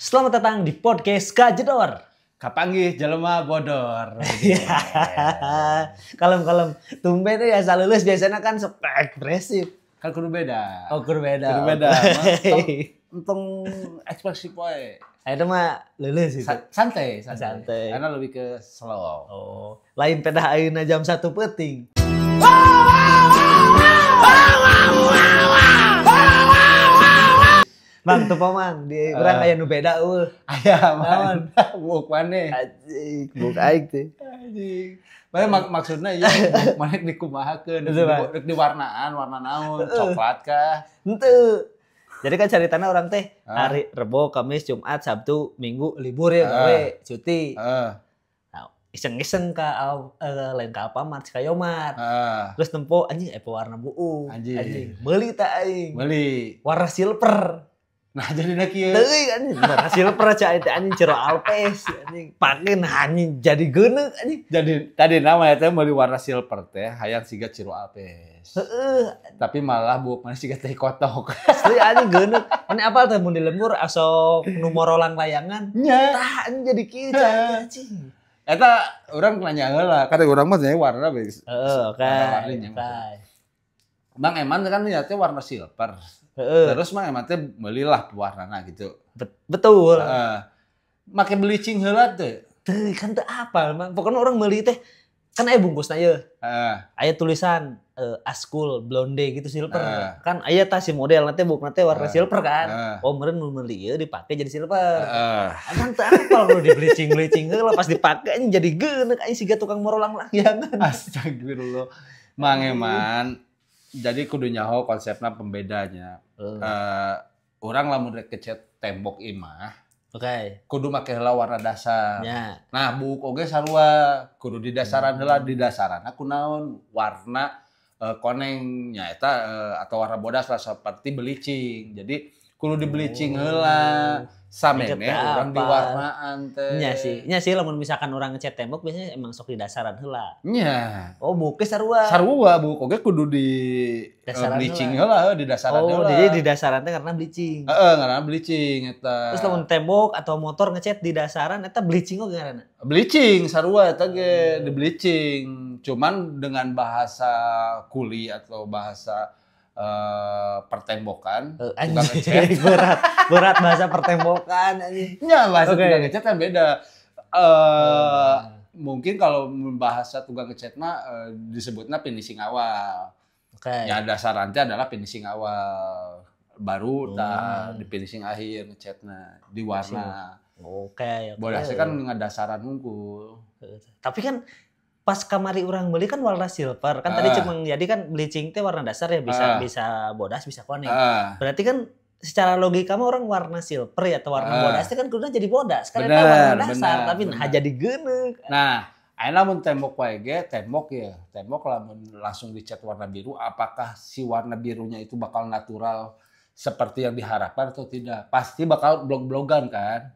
Selamat datang di podcast Kajedor. Kapanggih jelema bodor. Kalem-kalem. Tumben ya lulus biasanya kan sok ekspresif. Kan kudu beda. Oh, kudu beda. Kudu beda. Entong ekspresif wae. Itu mah lulus itu. Santai, santai. Santai. Karena lebih ke slow. Oh, lain pedah ayeuna jam 1 peuting. Bang, tuh paman di urang aya nu beda eueuh. Aya man. Buuk maneh. Anjing, buuk aing teh. Anjing. Padahal maksudna ieu buuk maneh dikumahakeun, di warnaan, warna naon, coklat kah? Henteu. Jadi kan caritana orang teh hari Rebo, Kamis, Jumat, Sabtu, Minggu libur ya gawe, cuti. Nah, iseng-iseng ka lain ka Alfamart, ka Yomart. Terus nempo anjing warna buuk. Anjing. Meuli ta aing. Meuli. Warna silver. Nah jadi nak kieu. Teuing anjing warna silver aja teh anjing Ciro Alpes anjing. Pake nah anjing jadi geuneuk anjing. Jadi tadi nama teh meuli warna silver teh hayang siga Ciro Alpes. Heeh. Tapi malah buuk maneh siga teh kotok. Asli anjing geuneuk. Mane apal teh mun di lembur asok nu morolang layangan. Nya. Tah anjing jadi kieu anjing. Eta urang nanya heula, kata urang mah warna bae. Heeh, oke. Bang Eman kan niatnya warna silver. Terus Mang Eman teh belilah warnana gitu. Betul. Make bleaching heula teh. Teu kan teu apal, Mang. Pokoknya orang meuli teh kan aya bungkusna ieu. Aya tulisan Askul blonde gitu silver. Kan aya tah si model nanti bukna teh warna silver kan. Oh meureun mun meuli ieu dipake jadi silver. Kan teu apal kudu di bleaching-bleaching heula pas dipake jadi geuneuk aing siga tukang morolang layangan. Astagfirullah. Mang Eman jadi kudu nyaho konsepna pembedanya. Orang lamun rek kecet tembok imah. Oke. Kudu make heula warna dasar. Ya. Nah, buuk oge sarua kudu di dasaran heula, di dasaran aku naon warna koneng nyaeta atau warna bodas lah seperti bleaching. Jadi kudu di bleaching heula samene urang diwarnaan teh. Nya sih. Nya sih lamun misalkan urang ngecat tembok biasanya emang sok di dasaran heula. Nya. Oh, buuk sarua. Sarua buuk oge kudu di dasaran bleaching heula, di dasaran heula. Oh, jadi di dasaran teh karena bleaching. Heeh, karena bleaching eta. Terus lamun tembok atau motor ngecat di dasaran eta bleaching oge ngaranna? Bleaching sarua eta ge di bleaching. Cuman dengan bahasa kuli atau bahasa pertembokan, tukang ngecat. Berat bahasa pertembokan anjing. Nya bahasa tukang ngecat kan beda. Mungkin kalau bahasa tukang ngecat mah disebutnya finishing awal. Okay. Ya dasaran teh adalah finishing awal. Baru di finishing akhir ngecatna di warna. Oke. Boleh kan ngadasaran hungkul. Tapi kan pas kamari orang beli kan warna silver kan tadi cuma jadi kan bleaching teh warna dasar ya bisa bisa bodas bisa koneng. Berarti kan secara logika mah orang warna silver ya atau warna bodas teh kan kuduna jadi bodas kan eta warna dasar tapi nah jadi geuneuk. Nah, ayeuna mun tembok wae ge tembok ya, tembok lamun langsung dicat warna biru apakah si warna birunya itu bakal natural seperti yang diharapkan atau tidak? Pasti bakal blog-blogan kan.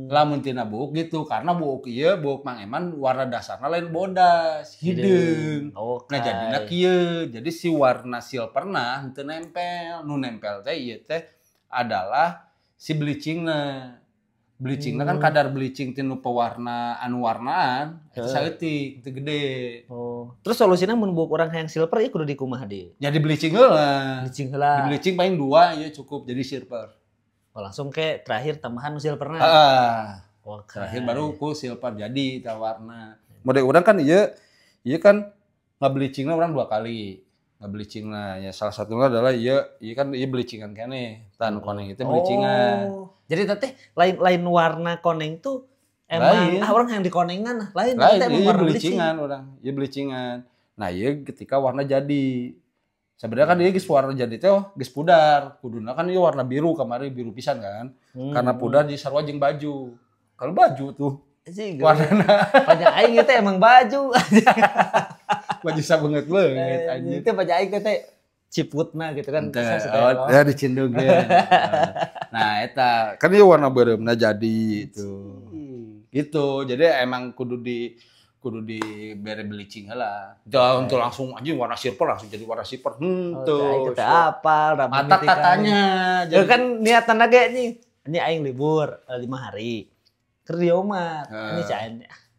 Lamun tina buuk gitu karena buuk ieu buuk Mang Eman warna dasarna lain bodas hideung. Okay. Nah jadina kieu jadi si warna silverna henteu nempel nu nempel teh ieu teh adalah si bleachingna. Bleachingna kan kadar bleaching tinu pewarna anu warnaan eta saeutik teu gede. Oh. Terus solusina mun buuk urang hayang silver ieu kudu dikumaha deui? Ya di bleaching heula. Bleaching heula. Di bleaching paling 2 ieu cukup jadi silver. Oh, langsung ke terakhir tambahan silverna. Okay. Terakhir baru ku silver jadi ta warna. Mode urang kan ieu kan ngableachingna urang 2 kali. Ngableachingna ya salah satunya adalah ieu kan ieu bleachingan keneh. Tan koneng itu bleachingan. Oh. Jadi teteh lain warna koneng tuh emang lain. Orang yang dikonengan lain teh emang warna bleachingan urang. Ieu bleachingan. Nah, ieu ketika warna jadi. Sebenarnya kan dia geus warna jadi teh geus pudar. Kuduna kan ieu warna biru kamari biru pisan kan. Karena pudar jadi sarua jeung baju. Kalau baju tuh warnana pajak aing teh emang baju. Baju sabeungeut leungeut anjing. Itu pajak aing teh ciputna gitu kan. Oh, ya dicindungkeun. Nah, eta kan ieu warna beureumna jadi itu. Gitu. Jadi emang kudu di bere bleaching heula. Jangan tuh langsung anjing warna silver langsung jadi warna silver. Tuh. Kita apal mata katanya. Jadi kan niatan ge nih. Ini aing libur 5 hari. Keur di omah. Ini cain.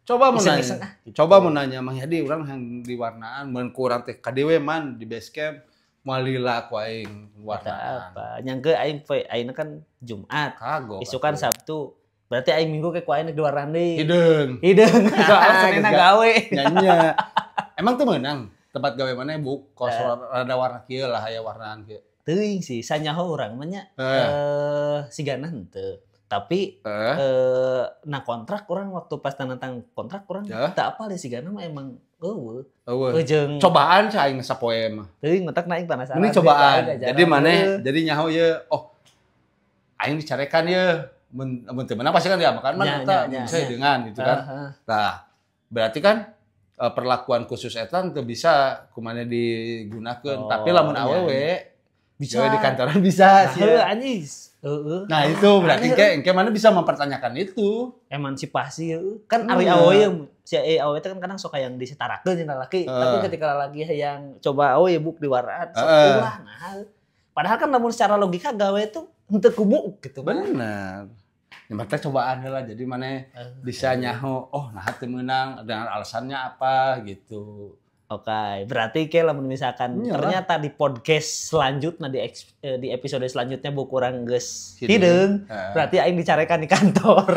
Coba mau nanya. Gitu. Coba mau nanya Mang Yadi urang yang diwarnaan mun ku urang teh ka man di base camp moal lila ku aing warnaan. Apa? Nyangke aing poe ayeuna kan Jumat. Kagok. Isukan Sabtu. Berarti aing Minggu ke ku aing diwarnaan deui. Hideung. Hideung. Soal Seninna gawe. Nya. Emang teu meunang tempat gawe mana buk kos rada warna kieu lah aya warnaan kieu. Teuing sih sanyaho urang mah nya sigana henteu. Tapi nah kontrak orang waktu pas tanda kontrak orang tak apa sih sigana mah emang eueuh. Eueuh. Cobaan cai aing sapoe mah. Teuing matak naik penasaran. Ini cobaan. Jadi maneh jadi nyaho ye oh aing dicarekan ye mun teu meunang pasti kan dia makan mah eta bisa dengan gitu kan. Nah, berarti kan perlakuan khusus eta teu bisa kumaha digunakeun. Tapi lamun awewe bisa di kantoran bisa sih. Heuh anjing. Nah itu berarti engke mana bisa mempertanyakan itu. Emansipasi heuh. Kan ari awewe si awewe teh kan kadang sok yang disetarakeun jeung lalaki, tapi ketika lalaki yang coba awewe buk diwaraan sok ulah nah. Padahal kan lamun secara logika gawe itu henteu kubu gitu. Bener. Ya mata cobaan heula jadi mana bisa nyaho oh nah teu meunang dengan alasannya apa gitu. Oke, berarti kayak lamun misalkan ternyata di podcast selanjutnya di episode selanjutnya bu kurang geus hideung, berarti aing dicarekan di kantor.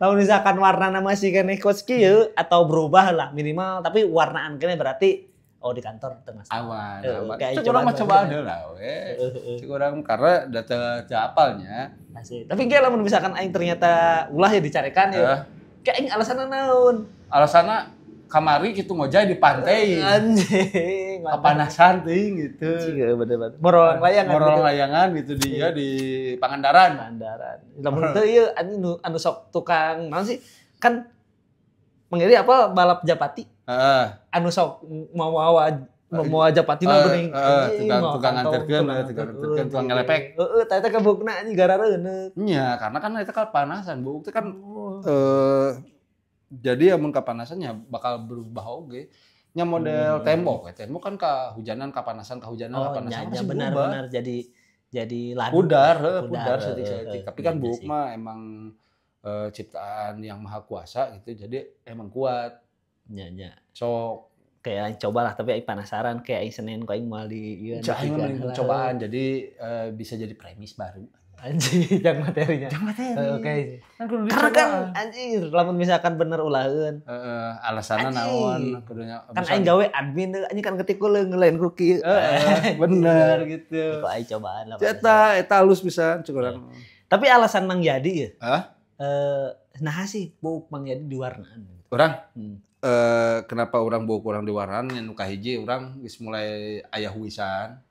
Lamun misalkan warnana masih keneh kos kieu atau berubah lah minimal, tapi warnaan keneh berarti oh di kantor teu masalah. Awan. Cek urang mah cobaan heula we. Cek urang karena da teu apalnya. Asli. Tapi kayak lamun misalkan aing ternyata ulah ya dicarekan ya. Kayak aing alasanna naon? Alasanna kamari gitu ngojay di pantai. Anjing, kepanasan teuing gitu. Iya bener-bener. Morong layangan. Morong layangan gitu dia di Pangandaran. Pangandaran. Lamun teu ieu anjing anu sok tukang naon sih? Kan mengiri apa balap japati. Heeh. Anu sok mau japati mah geuning. Tukang nganterkeun, tukang ngelepek. Heeh, tah eta kabukna anjing garareuneuh. Nya, karena kan eta kepanasan, buuk teh kan jadi amun kapanasannya bakal berubah oge. Nya model tembok, tembok kan kehujanan, kapanasan, kapanasan. Ya, benar-benar jadi ladu. Pudar setik-setik. Tapi kan buuk mah emang ciptaan yang maha kuasa gitu, jadi emang kuat. Nya. So kayak cobalah tapi aing penasaran kayak aing Senin kok aing moal di ieu. Aing cobaan jadi bisa jadi premis baru. Anjir, jang materinya. Jang materi. Oke. Kan karena kan anjir, lamun misalkan bener ulaheun. Heeh, alasanna naon kudunya. Kan aing gawe admin anjing kan ketik ku leung ku kieu. Bener gitu. Kok aing cobaan lah. Eta halus pisan cek urang. Tapi alasan Mang Yadi ya? Hah? Nah sih buuk Mang Yadi diwarnaan. Urang? Kenapa urang buuk urang diwarnaan nu kahiji urang geus mulai aya huisan.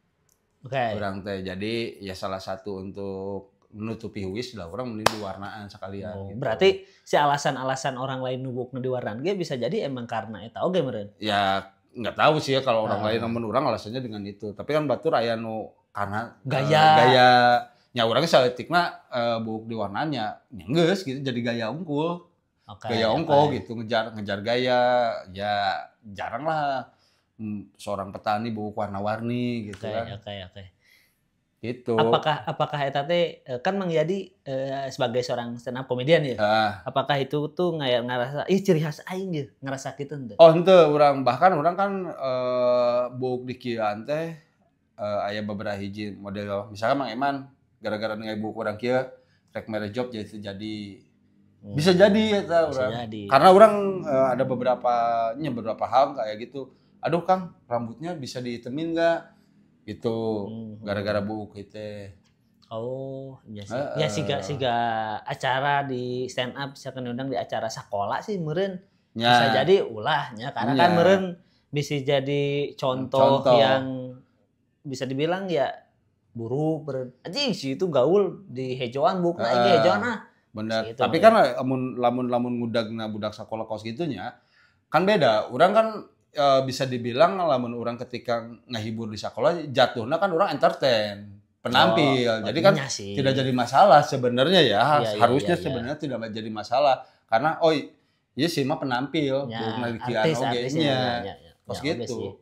Okay. Urang teh jadi ya salah satu untuk menutupi huis lah orang mending diwarnaan sekalian. Oh, gitu. Berarti si alasan-alasan orang lain nubukna diwarnaan ge bisa jadi emang karena eta oge meureun. Ya nggak tahu sih ya kalau orang lain namun urang alasannya dengan itu. Tapi kan batur aya nu karena gaya nya urang saeutikna buuk diwarnaannya nya geus gitu jadi gaya unggul. Okay, gaya ongko gitu ngejar gaya ya jarang lah seorang petani buuk warna-warni gitu kan. Oke. Gitu. Apakah eta teh kan Mang Yadi sebagai seorang stand up komedian ya? Apakah itu tuh ngerasa ih ciri khas aing ge ngerasa kitu henteu? Oh henteu urang bahkan urang kan buuk di kieuan teh aya beberapa hiji model misalkan Mang Eman gara-gara ngai buuk urang kieu rek mere job jadi bisa jadi eta urang. Karena urang ada beberapa hal kayak gitu. Aduh Kang, rambutnya bisa dihitemin nggak? Gitu, gara-gara buuk itu. Oh, iya sih. Ya siga acara di stand up misalkan diundang di acara sekolah sih meureun. Bisa jadi ulahnya karena kan meureun bisa jadi contoh yang bisa dibilang ya buruk meureun. Anjing sih itu gaul di hejoan buukna aing hejoan ah. Bener. Gitu, tapi kan lamun ngudagna budak sekolah kos gitunya kan beda. Urang kan bisa dibilang lamun orang ketika ngehibur di sekolah jatuhnya kan orang entertain, penampil. Jadi kan sih tidak jadi masalah sebenarnya ya. Harusnya sebenarnya tidak jadi masalah karena oh iya sih mah penampil, ya, bukan oge nya. Kos gitu.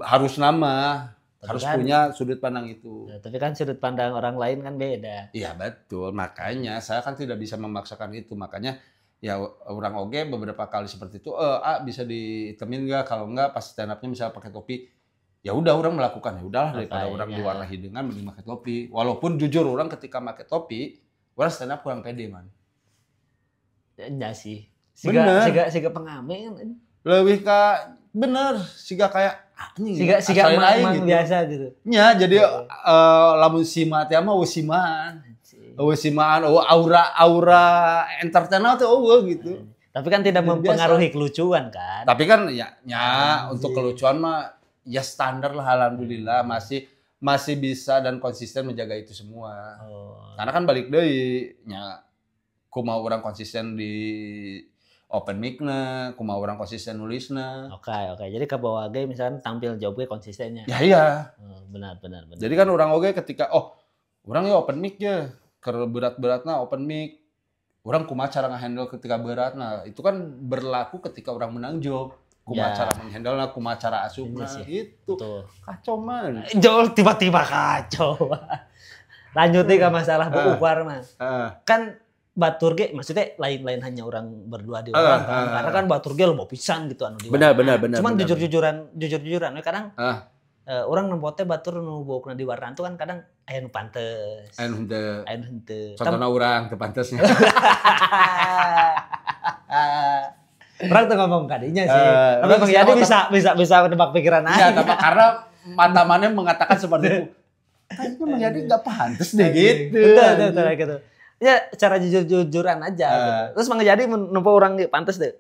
Harus nama. Tapi Harus kan, punya sudut pandang itu. Ya, tapi kan sudut pandang orang lain kan beda. Iya betul, makanya saya kan tidak bisa memaksakan itu. Makanya ya orang oge beberapa kali seperti itu, bisa ditemin nggak? Kalau nggak pas stand up-nya misalnya pakai topi, ya udah orang melakukan, ya udahlah daripada orang di warna hidengan mending pakai topi. Walaupun jujur orang ketika pakai topi, orang stand up kurang pede man. Ya sih. Bener. Siga pengamen. Lebih ke bener, siga kayak siga siga emang gitu. Biasa gitu. Ya, jadi lamun sima teh mah simaan. Simaan, oh aura entertainer tuh eueuh gitu. Tapi kan tidak mempengaruhi kelucuan kan. Tapi kan ya untuk kelucuan mah ya standar lah, alhamdulillah masih bisa dan konsisten menjaga itu semua. Oh. Karena kan balik deui nya kumaha urang konsisten di open mic-na, kumaha urang konsisten nulisna. Oke. Jadi ke bawah ge misalnya tampil jawab ge konsistennya. Ya iya. Benar. Jadi kan urang oge ketika urang ya open mic ya, keur berat-beratna open mic. Urang kumaha cara ngehandle ketika berat. Nah, itu kan berlaku ketika orang menang job. Kumaha cara menghandle, kumaha cara asupna gitu. Betul. Kacau man. Jol tiba-tiba kacau. Lanjut nih ke masalah buku mah. Kan batur ge maksudnya lain-lain hanya orang berdua di orang kan. Karena kan batur ge loba pisan gitu anu di. Benar. Cuman jujur-jujuran kadang orang nempo teh batur nu buukna di warnaan tuh kan kadang aya nu pantes. Aya nu henteu. Aya nu henteu. Contohna urang teu pantesnya. Orang tuh ngomong kadinya sih. Tapi Bang Yadi bisa menebak pikiran aja. Iya, tapi karena mata mana mengatakan seperti itu. Kayaknya Bang Yadi enggak pantes deh gitu. Betul gitu. Ya cara jujur-jujuran aja gitu. Terus Bang Yadi nempo orang pantes deh.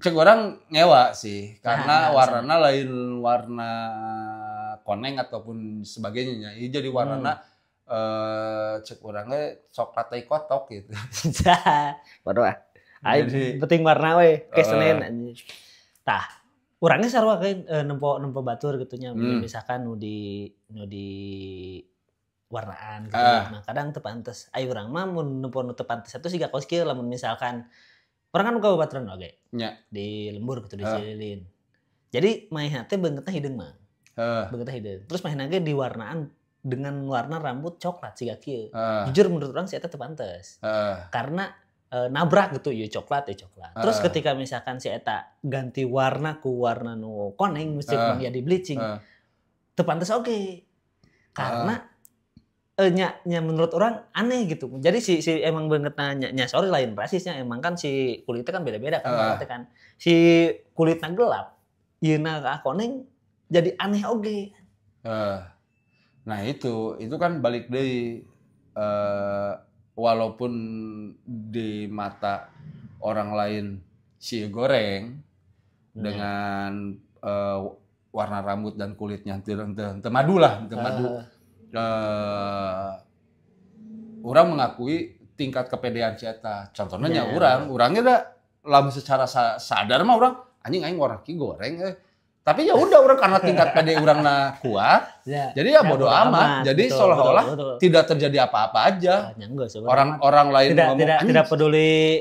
Cek orang ngewa sih, karena warna lain warna koneng ataupun sebagainya. Ini jadi warna cek orangnya coklat tai kotok gitu. Waduh ah. Aing penting warna we, ke Senin anjing. Tah, urangnya sarua kain nempo batur gitu nya, misalkan nu di warnaan gitu. Nah, kadang teu pantes. Ai urang mah mun nempo nu teu pantes itu siga kos kieu lamun misalkan urang kan buka baturan oge. Nya. Di lembur gitu di Cililin. Jadi maehna teh beungeutna hideung mah. Beungeutna hideung. Terus maehna ge di warnaan dengan warna rambut coklat siga kieu. Jujur menurut urang si eta teu pantes. Karena nabrak gitu, ya coklat. Terus ketika misalkan si eta ganti warna ku warna nu koneng mesti ya di bleaching. Teu pantes oge. Karena nya menurut orang aneh gitu. Jadi si emang banget nanya, sorry lain rasisnya, emang kan si kulitnya kan beda-beda kan, kan. Si kulitnya gelap, yeuna koneng jadi aneh oge. Nah itu kan balik deui walaupun di mata orang lain si goreng dengan warna rambut dan kulitnya teu madu lah, teu madu. Orang mengakui tingkat kepedean si eta. Contohnya nya orangnya da lamun secara sadar mah orang anjing aing warna ki goreng Tapi ya udah orang karena tingkat pede orangna kuat. Ya, jadi ya bodo amat. Jadi seolah-olah tidak terjadi apa-apa aja. Orang-orang lain tidak, ngomong tidak peduli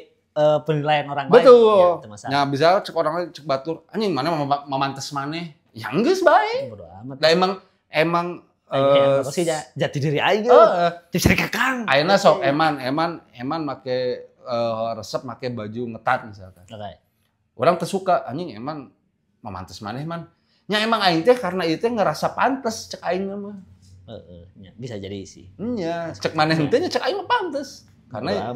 penilaian orang betul. Lain. Betul. Ya, bisa cek orang lain cek batur anjing mana mamantes maneh. Ya geus bae. Bodo amat. Lah emang sih jati diri aing. Heeh. Kakang. Ayeuna sok eman make resep make baju ngetat misalkan. Oke. Orang teu suka anjing eman mamantes maneh man. Nya emang aing teh karena ieu teh ngerasa pantes cek aing mah. Heeh, nya bisa jadi sih. Nya, cek maneh henteu nya cek aing mah pantes. Karena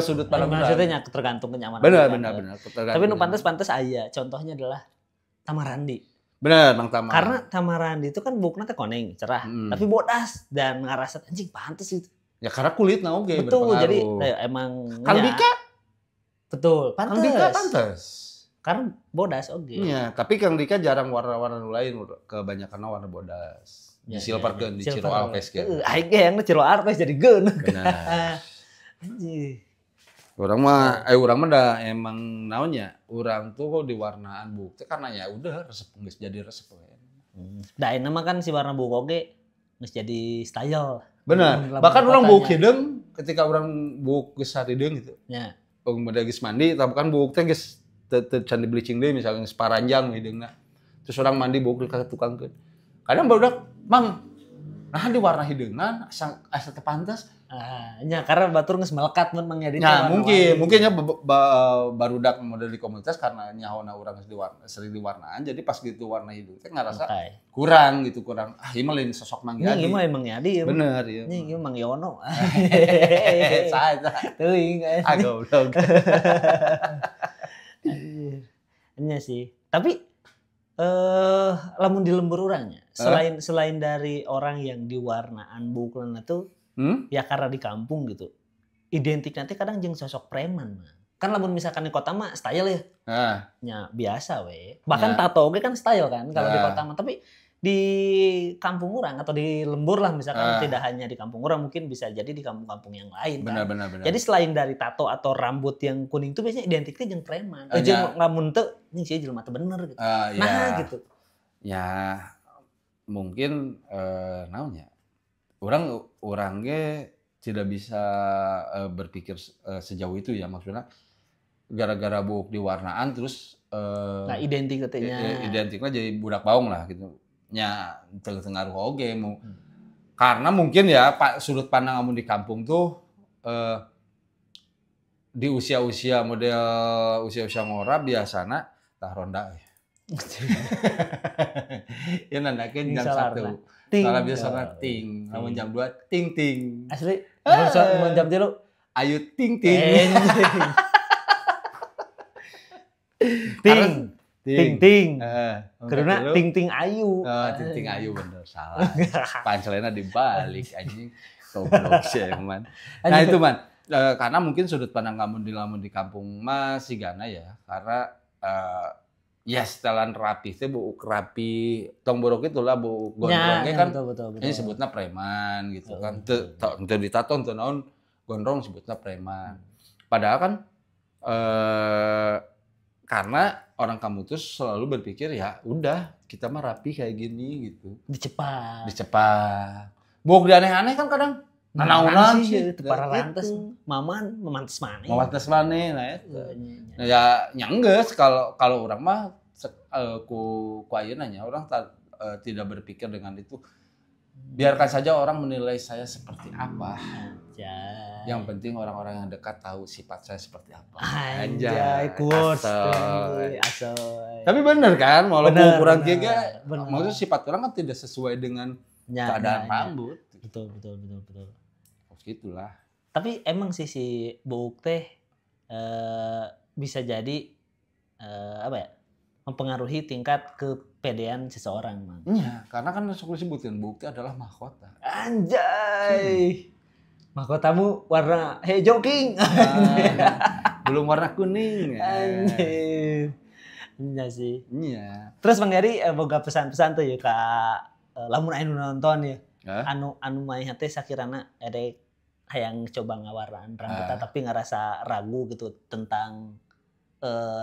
sudut pandang maksudnya tergantung kenyamanan. Benar. Tapi nu pantes-pantes aya. Contohnya adalah Tamarandi. Benar, Bang Tamar. Karena Tamarandi itu kan bukna teh koneng, cerah, tapi bodas dan ngerasa anjing pantes itu. Ya karena kulitna oge betul, berpengaruh. Jadi emang Kang Dika betul, pantes. Kang Dika pantes. Karena bodas oge. Iya, tapi Kang Dika jarang warna-warna lain, kebanyakan warna bodas. Di silverkeun, di Ciro Alves ge. Aing ge yang Ciro Alves jadi geun. Benar. Anjing. Orang mah, orang mah dah emang naonnya, orang tuh kok di warnaan buuk teh karena ya udah resep geus jadi resep we. Da ayeuna mah kan si warna buuk oge geus jadi style. Benar. Bahkan orang buuk hideung ketika orang buuk geus harideung gitu. Nya. Orang beda geus mandi, tapi kan buuk teh geus teu can di bleaching deui misalnya geus paranjang hideungna. Terus orang mandi buuk di tukangkeun. Kadang barudak, "Mang, nah di warna hideungan asa asa teu pantes." Ah, nya karena batur geus melekat mun Mang Yadi teh Nah, mungkin warna-warni. Mungkinnya barudak model di komunitas karena nyahona urang geus diwarna, sering diwarnaan, jadi pas gitu warna hidung teh ngerasa Oke. kurang gitu, kurang. Ah, ini mah lain sosok Mang Nya Yadi. ieu mah emang Yadi ieu. Bener ya. Nya ieu Mang Yono. Saya Teuing. Ah, goblok. Anjir. Nya sih. Tapi lamun di lembur urangnya, selain selain dari orang yang diwarnaan buukna tuh ya karena di kampung gitu. Identik nanti kadang jeung sosok preman mah. Kan lamun misalkan di kota mah style ya. Nya biasa we. Bahkan tato oge kan style kan kalau di kota mah. Tapi di kampung orang atau di lembur lah misalkan, tidak hanya di kampung orang, mungkin bisa jadi di kampung-kampung yang lain Benar kan. Benar benar. Jadi selain dari tato atau rambut yang kuning itu biasanya identiknya jeung preman. Eh, Eh, jeung lamun teu ini sih jelema teu bener gitu. Ya. Nah gitu. Ya mungkin naonnya. Urang urang ge tidak bisa berpikir sejauh itu ya, maksudnya gara-gara buuk diwarnaan terus Nah, identik katanya. Identiknya jadi budak baung lah gitu. Nya teu ngaruh oge mu. Karena mungkin ya Pak, sudut pandang kamu di kampung tuh di usia-usia model usia-usia ngora biasana tah ronda ya. Ya nandakeun jam Ting 1. Ting. Salah biasana ting, lamun jam 2 ting ting. Asli, mun jam 3 Ayu ting ting. Ting. Ting ting. Karena Karena ting ting ayu. Oh, ting ting ayu, bener, salah. Punchline-nya dibalik anjing. Goblok sih man. Nah itu man, karena mungkin sudut pandang kamu di lamun di kampung mah sigana ya, karena ya setelan rapi teh buuk rapi tong borok itulah buuk gondrongnya Ya, kan betul, betul, betul. ini sebutnya preman gitu kan. Teu teu ditato teu naon gondrong sebutnya preman. Padahal kan karena orang kamu tuh selalu berpikir ya udah kita mah rapi kayak gini gitu. Dicepat. Dicepat. Buuk di aneh-aneh kan kadang nanaonan sih, sih. teu paralantes. Gitu. Maman, memantes maneh. Mamantes maneh, nah eta. Nya. Nah, ya nyanggeus kalau kalau orang mah ku ku ayeuna nya orang tidak berpikir dengan itu. Biarkan saja orang menilai saya seperti apa. Anjay. Yang penting orang-orang yang dekat tahu sifat saya seperti apa. Anjay, quotes. Asoy. Asoy. Tapi bener kan, walaupun ukuran kieu ge, maksudnya sifat orang kan tidak sesuai dengan keadaan rambut. Betul, betul, betul, betul. Gitulah. Tapi emang sih si buuk teh bisa jadi apa ya? Mempengaruhi tingkat kepedean seseorang, Mang. Iya, karena kan sok disebutin buuk teh adalah mahkota. Anjay. Mahkotamu warna hijau king. Ah, belum warna kuning. Anjir. Iya sih. Iya. Terus Bang Yadi boga pesan-pesan tuh ya ka lamun anu nonton ya. Hah? Anu anu manehna teh sakirana erek hayang coba ngawarnaan rambutna tapi ngerasa ragu gitu tentang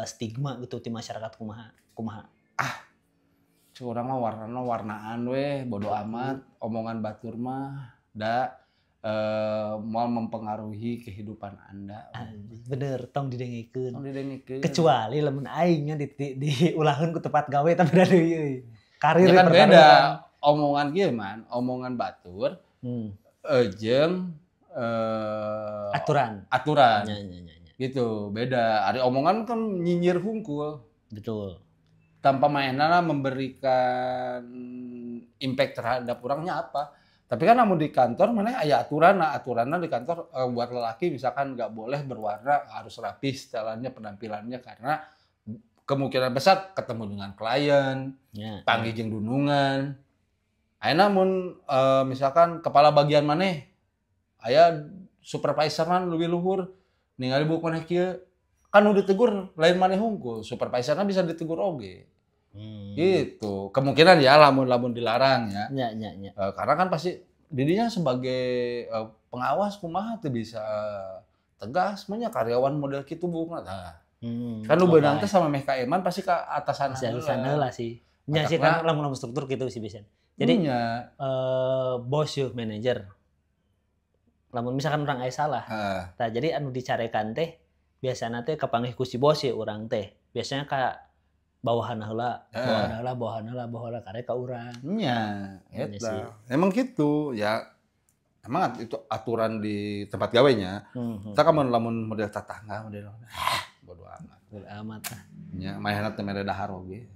stigma gitu di masyarakat, kumaha kumaha? Curang mah warnana warnaan weh, bodo amat omongan batur mah da mau mempengaruhi kehidupan Anda. Anjing, bener, tong didengekeun. Tong didengekeun. Kecuali lamun aing nya di ulahkeun ku tempat gawe tapi da deui euy. Karir Ya kan pertaruhan. beda omongan kieu man, omongan batur jeung Aturan. Aturan. Nya, nya, nya, nya. Gitu, beda. Ari omongan kan nyinyir hungkul. Betul. Tanpa mainan memberikan impact terhadap orangnya apa. Tapi kan namun di kantor mana aya aturan, nah aturannya di kantor buat lelaki misalkan nggak boleh berwarna, harus rapi setelannya, penampilannya, karena kemungkinan besar ketemu dengan klien, panggil jeung dunungan. Ayeuna mun misalkan kepala bagian maneh aya supervisor man leuwih luhur ningali buuk maneh kieu kan udah ditegur lain maneh hungkul, supervisorna bisa ditegur oge. Gitu. Kemungkinan ya lamun lamun dilarang ya. Nya, nya, nya. Karena kan pasti didinya sebagai pengawas kumaha tuh bisa tegas banyak karyawan model kitu buukna. Nah, kan lu beunang teh sama meh kaeman pasti ke atasan. Pasti atasan heula sih. Nya sih Matakna kan lamun lamun struktur gitu sih biasanya. Jadi nya. Bos yeuh manajer. Lamun misalkan urang aya salah. Tah jadi anu dicarekan teh biasana teh kapanggih ku si bos ye urang teh. Biasanya ka Bawahan heula, bawahan heula, bawahan heula, bawahan heula karek ka urang. Nya, eta. Emang gitu ya. Emang itu aturan di tempat gawenya. Kita kan lamun model tetangga model bodo amat. Bodo amat ah. Nya manehna teh mere dahar oge.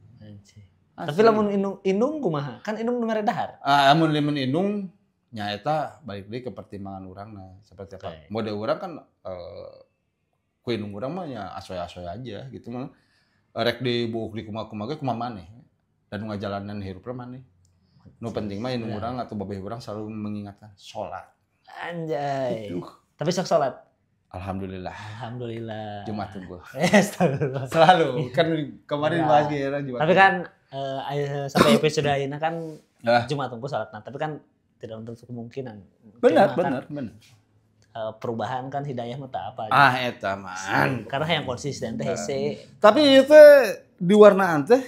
Tapi lamun indung kumaha? Kan indung nu mere dahar. Ah, lamun indung nya eta balik deui ke pertimbangan urangna seperti apa. Okay. Model urang kan ku indung urang mah nya asoy-asoy aja gitu mah. Rek di buuk di kumaha-kumaha ge kumaha maneh. Dan ngajalanan hirup maneh. Nu penting mah indung urang atau babeh urang selalu mengingatkan salat. Anjay. Tapi sok salat. Alhamdulillah. Alhamdulillah. Jumat tunggu. Selalu kan kemarin bahas gitu Jumat. Tapi kan sampai episode ayeuna kan Jumat tunggu salat. Nah, tapi kan tidak menutup kemungkinan. Benar, benar, kan, benar. Perubahan kan hidayah mah tak apa. Ah, eta man. Karena yang konsisten teh hese. Tapi ieu teh di warnaan teh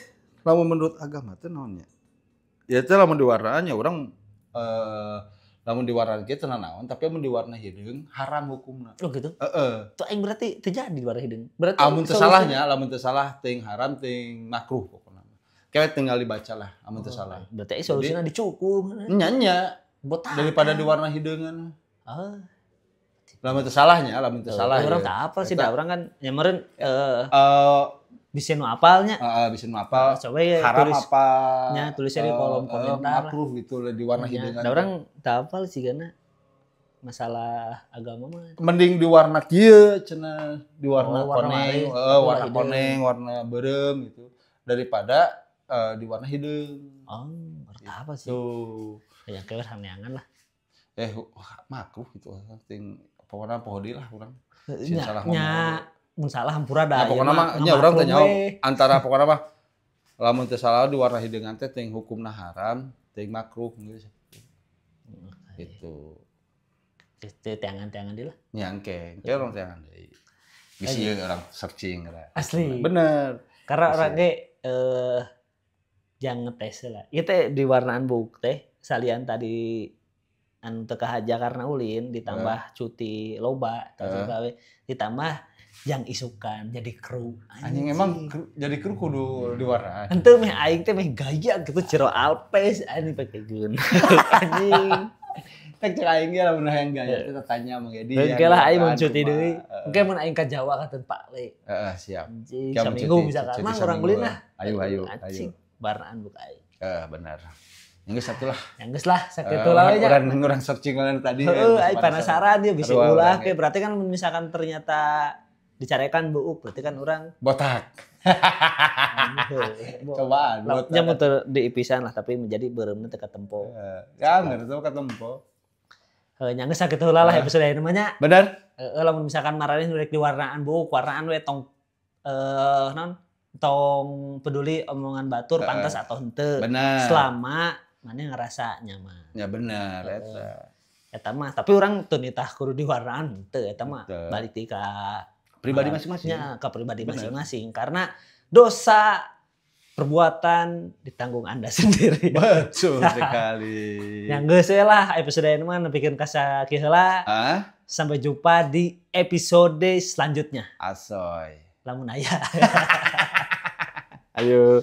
lamun menurut agama teh naon nya? Ya teh lamun di warnaan ya urang lamun di warna kieu teu naon, tapi lamun di warna hideung haram hukumna. Oh gitu. Heeh. Tuh aing berarti teu jadi di warna hideung. Berarti amun teu salahnya, lamun teu salah teuing haram teuing makruh pokona. Kayak tinggal dibaca lah amun teu salah. Berarti solusina dicukur. Nya nya. Botak. Daripada di warna hideungan. Oh. Lamun teu salahnya, lamun teu salah. Urang teu apal sih da urang kan nya meureun bisa nu apalnya. Heeh, bisa nu apal. Coba ya haram tulis, apa nya tulisnya di kolom komentar. Makruh gitu di warna hideungan. Da urang teu apal sih karena masalah agama mah. Mending di warna kieu cenah, di warna koneng, warna koneng, warna beureum gitu daripada di warna hideung. Oh, warna apa sih? Tuh. Ya kewer haneangan lah. Makruh gitu ting pokoknya poho deui lah urang. Nya, salah ngomong. Mun salah hampura da. Ya, pokoknya mah nya urang teh nyaho antara pokoknya mah lamun teu salah di warna hideungan teh teuing hukumna haram, teuing makruh geus. Gitu. Teu teangan-teangan deui lah. Nya engke, engke urang teangan deui. Bisi urang searching lah. Asli. Bener. Karena urang ge jangan ngetes lah. Ieu teh di warnaan buuk teh salian tadi anu teu kahaja karena ulin ditambah cuti loba gawe ditambah yang isukan jadi kru. Anjing emang kru, jadi kru kudu diwarnaan. Henteu meh aing teh meh gaya gitu Ciro Alpes anjing pake geun. Anjing. Tek cek aing ge lamun hayang gaya teh tanya Mang Edi. Engke lah aing mun cuti deui. Engke mun aing ka Jawa ka Pak Le. Heeh, siap. Anjing saminggu bisa ka mang urang ulin lah. Ayo ayo ayo. Warnaan buka aing. Heeh, benar. Yang geus satulah. Yang geus lah, sakitu lah we nya. Urang searching lain tadi. Heeh, aing penasaran dia bisa ulah ke berarti kan misalkan ternyata dicarekan buuk berarti kan orang botak. Cobaan botak. Nya mun teu diipisan lah tapi menjadi beureumna teu katempo. Ya bener teu katempo. Heuh nya geus sakitu heula lah episode ieu mah nya. Bener. Heeh lamun misalkan maraneh nu rek diwarnaan buuk, warnaan we tong naon tong peduli omongan batur pantas atau henteu. Selama maneh ngerasa nyaman. Ya bener eta. Eta mah tapi urang teu nitah kudu diwarnaan henteu eta mah balik deui ka pribadi masing-masing. Ya, ke pribadi masing-masing karena dosa perbuatan ditanggung Anda sendiri. Betul sekali. Yang geus lah episode ini mah nepikeun ka sakieu heula. Sampai jumpa di episode selanjutnya. Asoy. Lamun aya. Ayo.